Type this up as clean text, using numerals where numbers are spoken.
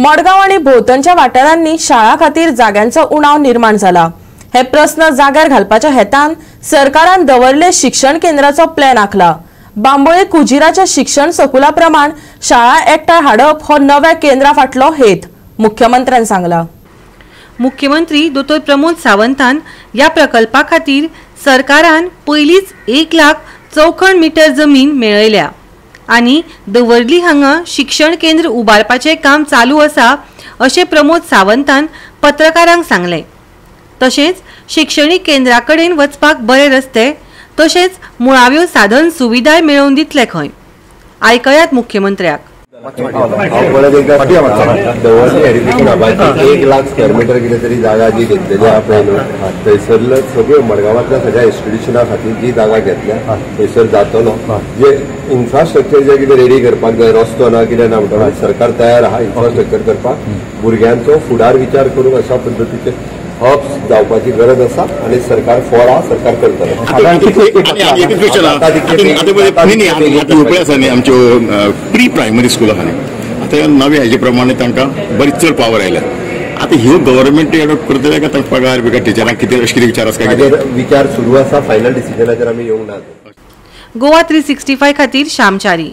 मडगांव आनी भोंवतणच्या वाठारांनी शाळा खातीर जाग्यांचो उणाव निर्माण जाला. हे प्रस्न जाग्यार घालपाच्या हेतान सरकारान दवर्ले शिक्षण केंद्राचो प्लॅन आंखला. बांबोळे कुजिराच्या शिक्षण सकुला प्रमाण शाळा एकठांय हाडप हो नव्या केंद्रा फाटलो हेत, मुख्यमंत्र्यान सांगला. मुख्यमंत्री दोतोर प्रमोद सावंतान ह्या प्रकल्पा खातीर सरकारान पयलींच 1 लाख चौखण मीटर जमीन मेळयल्या आनी दवर्ली हांगा शिक्षण केंद्र उबारपाचें काम चालू आसा अशें प्रमोद सावंतान पत्रकारांक सांगलें. तशेंच शिक्षणीक केंद्रा कडेन वचपाक बरे रस्ते तशेंच मुळाव्यो साधन सुविधाय मेळोवन दितले खंय. आयकयात मुख्यमंत्र्याक. हांव परत एकदा दवर्ली एड्युकेशन हबाची 1 लाख स्क्वेअर मिटर कितें तरी जागा जी घेतलेली आहा पळय न्हू, थंयसरलो सगळ्यो मडगांवांतल्या सगळ्या इन्स्टिट्युशना खातीर जी जागा घेतल्या थंयसर जातलो. जे इन्फ्रास्ट्रक्चर जे कितें रेडी करपाक जाय, रस्तो ना कितें ना म्हणटा, सरकार तयार आहा इन्फ्रास्ट्रक्चर करपाक. भुरग्यांचो फुडार विचार करून अशा पद्दतीचे हब्स जावपाची गरज आसा आनी सरकार फॉर आहा, सरकार करतलें. आतां न्ही आमच्यो प्री प्रायमरी स्कूल आहा न्ही, आतां नव्या हेजे प्रमाणे तांकां बरीच चड पावर आयल्या. आतां ह्यो गव्हर्मेंट एडॉप्ट करतले काय तांकां पगार बिगार टिचरांक कितें अशें कितें विचार आसा काय? विचार सुरू आसा, फायनल डिसिजनाचेर आमी येवंक ना. गोवा 365 खातीर श्यामचारी.